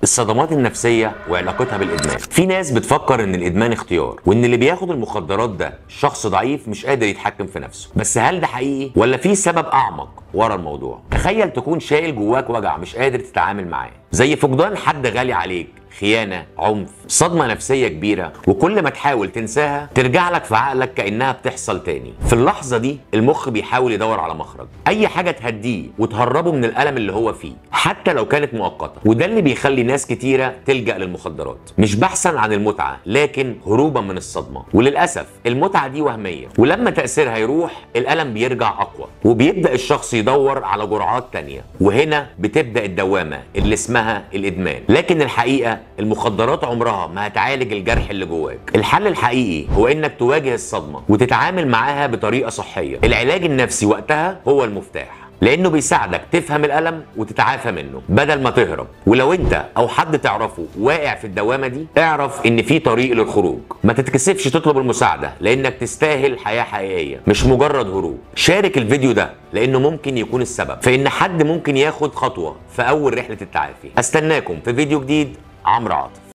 الصدمات النفسية وعلاقتها بالإدمان. في ناس بتفكر إن الإدمان اختيار، وإن اللي بياخد المخدرات ده شخص ضعيف مش قادر يتحكم في نفسه، بس هل ده حقيقي ولا في سبب أعمق ورا الموضوع؟ تخيل تكون شايل جواك وجع مش قادر تتعامل معاه، زي فقدان حد غالي عليك، خيانة، عنف، صدمة نفسية كبيرة، وكل ما تحاول تنساها ترجع لك في عقلك كأنها بتحصل تاني. في اللحظة دي المخ بيحاول يدور على مخرج، أي حاجة تهديه وتهربه من الألم اللي هو فيه حتى لو كانت مؤقتة. وده اللي بيخلي ناس كتيرة تلجأ للمخدرات، مش بحثا عن المتعة لكن هروبا من الصدمة. وللأسف المتعة دي وهمية، ولما تأثيرها يروح الألم بيرجع أقوى، وبيبدأ الشخص يدور على جرعات تانية، وهنا بتبدأ الدوامة اللي اسمها الإدمان. لكن الحقيقة المخدرات عمرها ما هتعالج الجرح اللي جواك. الحل الحقيقي هو انك تواجه الصدمة وتتعامل معاها بطريقة صحية. العلاج النفسي وقتها هو المفتاح، لانه بيساعدك تفهم الألم وتتعافى منه بدل ما تهرب. ولو انت او حد تعرفه واقع في الدوامة دي، اعرف ان في طريق للخروج. ما تتكسفش تطلب المساعدة، لانك تستاهل حياة حقيقية مش مجرد هروب. شارك الفيديو ده لانه ممكن يكون السبب في ان حد ممكن ياخد خطوة في اول رحلة التعافي. استناكم في فيديو جديد. عمرو عاطف.